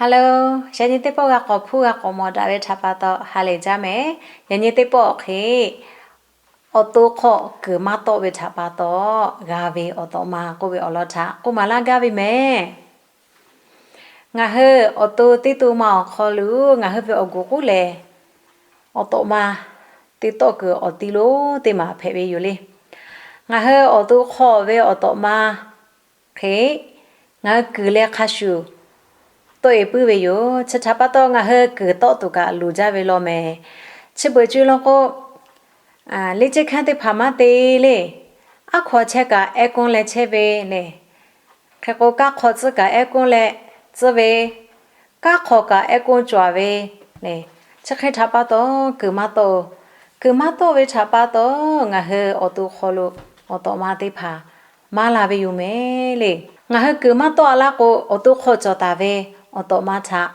Hello, yaꞈ nyi teˇ pawˆ g'a k'awꞈ hpuˇ g'a k'awꞈ mawˬ daꞈ ve htaꞈ pa taw ha lehˬ jaˇ mehˍ. Yaꞈ nyi teˇ pawˆ awˬ hk'e awˬ to hk'aw kuiˬ maˇ tawˆ ve htaꞈ pa taw g'a ve awˬ tawꞈ ma k'oˆ ve awˬ lawn htaꞈ k'oˆ maˍ laˇ gaˇ ve mehˍ. Ngaˬ hui awˬ to teˇ to ma awˬ hk'aw lo ngaˬ hui ve awˬ guˬ k'oˆ lehˬ, awˬ tawꞈ ma te tawˆ kuiˬ awˬ ti lonˉ teˇ maˬ hpehꞈ ve yoˬ le. Ngaˬ hui awˬ to hk'aw ve awˬ tawꞈ ma hk'e, ngaˬ hui kuiˬ leh hk'a shuˍ tawˆ e puiˉ ve yoˬ. Chi htaꞈ pa taw ngaˬ hui kuiˬ tawˆ tuˬ kaꞈ loˍ jaˇ ve law mehˍ. Chi beuꞈ co e law k'o, liˇ ceˇ hkanˇ teˇ hpaˍ maˇ te le. Aˉ hkaw chehˇ kaꞈ ehˉ k'onˉ leh chehˇ ve le. Hk'e k'o, kanˉ hk'aw tcuhˉ kaꞈ ehˉ k'onˉ leh tcuhˉ ve, kanˉ hk'aw kaꞈ ehˉ k'onˉ cawˬ ve le. Chi hk'e htaꞈ pa taw kuiˬ maˇ tawˆ. Kuiˬ maˇ tawˆ ve htaꞈ pa taw ngaˬ hui awˬ to hk'aw lo awˬ tawꞈ ma teˇ hpaˍ maˇ la ve yoˬ mehˍ le. Ngaˬ hui kuiˬ maˇ tawˆ a laˇ k'o, awˬ to hk'aw cawˬ taˍ ve awˬ tawꞈ ma htaꞈ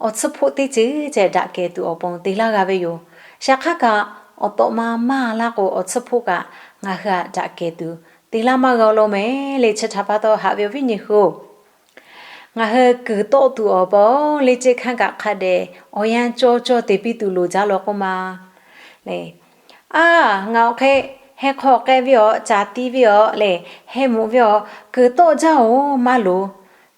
awˬ tsuhˇ hpoˆ teˇ ceuˬ ceh daꞈ kehˬ tuˬ awˬ pon te laˇ g'a ve yoˬ. Yaꞈ hk'aˇ kaꞈ, awˬ tawꞈ ma maˇ laˇ k'o, awˬ tsuhˇ hpoˆ kaꞈ ngaˬ hui htaꞈ daꞈ kehˬ tuˬ te laˇ maˇ g'a law mehˍ le. Chi htaꞈ pa taw haꞈ ve awˬ viˉ nyi hui-oˬ, ngaˬ hui kuiˬ tawˆ tuˬ awˬ pon liˇ ceˇ hkanˇ kaꞈ hk'a dehꞈ awˬ yanˇ cawˇ cawˇ te piˇ tuˬ loˍ jaˇ law k'oˆ ma le. A, ngaˬ awˬ hk'e heh hk'aw k'ai ve awˬ, caˍ ti ve awˬ le, heh mawꞈ ve awˬ, kuiˬ tawˆ jaˇ-oˬ maˇ loˍ.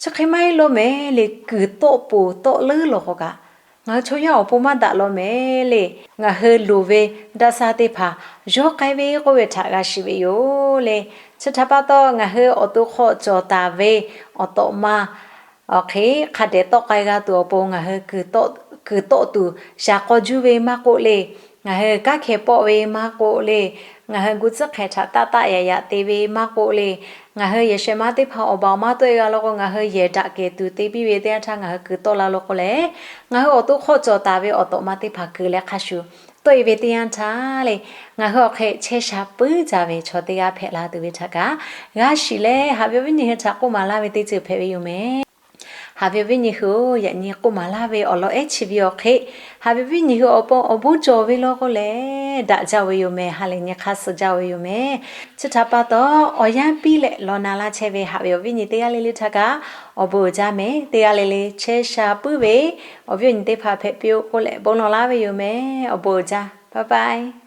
Chi hk'e maˇ heˆ law mehˍ le. Kuiˬ tawˆ poˬ tawˆ leuˉ law k'o kaꞈ, ngaˬ hui chaw yaˇ awˬ pon maˇ daꞈ law mehˍ le. Ngaˬ hui loˍ ve daꞈ sha teˇ hpaˍ yawˇ k'ai ve k'oˆ ve htaꞈ g'a shiˍ ve yoˬ le. Chi htaꞈ pa taw ngaˬ hui awˬ to hk'aw cawˬ taˍ ve awˬ tawꞈ ma awˬ hk'e hk'a dehꞈ tawˆ k'ai g'a tuˬ awˬ pon ngaˬ hui kuiˬ tawˆ tuˬ shaˍ k'aw juˇ ve maˇ k'oˆ le. Ngaˬ hui kanˉ hkeh pawˆ ve maˇ k'oˆ le. Ngaˬ hui gu tcuhˉ hk'ehꞈ htaꞈ taˆ taˆ yaꞈ yaꞈ te ve maˇ k'oˆ le. Ngaˬ hui yehˬ shehˍ ma teˇ hpaˍ awˬ baˬ awˬ maˇ tawˆ e g'a law k'o, ngaˬ hui yehˬ daꞈ kehˬ tuˬ te piˇ ve teˇ yanˇ htaˇ ngaˬ hui kuiˬ tawˆ la law k'o leh, ngaˬ hui awˬ to hk'aw cawˬ taˍ ve awˬ tawꞈ ma teˇ hpaˍ kuiˬ leh hk'a shuˍ tawˆ e ve teˇ yanˇ htaˇ le, ngaˬ hui awˬ hk'e chehˇ sha puiˉ jaˇ ve chaw teˇ g'aˇ hpehꞈ la tuˬ ve htaꞈ kaꞈ g'a shiˍ leh, haꞈ ve awˬ viˉ nyi hui htaꞈ k'oˆ maˍ laˇ ve teˇ ceuˬ hpehꞈ ve yoˬ mehˍ. Haꞈ ve awˬ viˉ nyi hui-oˬ, yaꞈ nyi k'oˆ maˍ laˇ ve awˬ lawn ehˉ chi ve awˬ hk'e, haꞈ ve viˉ nyi hui awˬ pon awˬ bon cawˬ ve law k'o leh daꞈ jaˇ ve yoˬ mehˍ. Ha lehˬ nyi hk'aˇ suh jaˇ ve yoˬ mehˍ. Chi htaꞈ pa taw, awˬ yanˇ piˇ leh law na laˇ chehˇ ve haꞈ ve awˬ viˉ nyi teˇ g'aˇ le le htaꞈ kaꞈ awˬ bon uiˍ jaˇ mehˍ. Teˇ g'aˇ le le chehˇ sha puiˉ ve awˬ viˉ awˬ nyi teˇ hpaˍ hpehꞈ piˇ-oˆ k'oˆ leh bon lawˬ laˇ ve yoˬ mehˍ. Awˬ bon uiˍ jaˇ. Bye bye.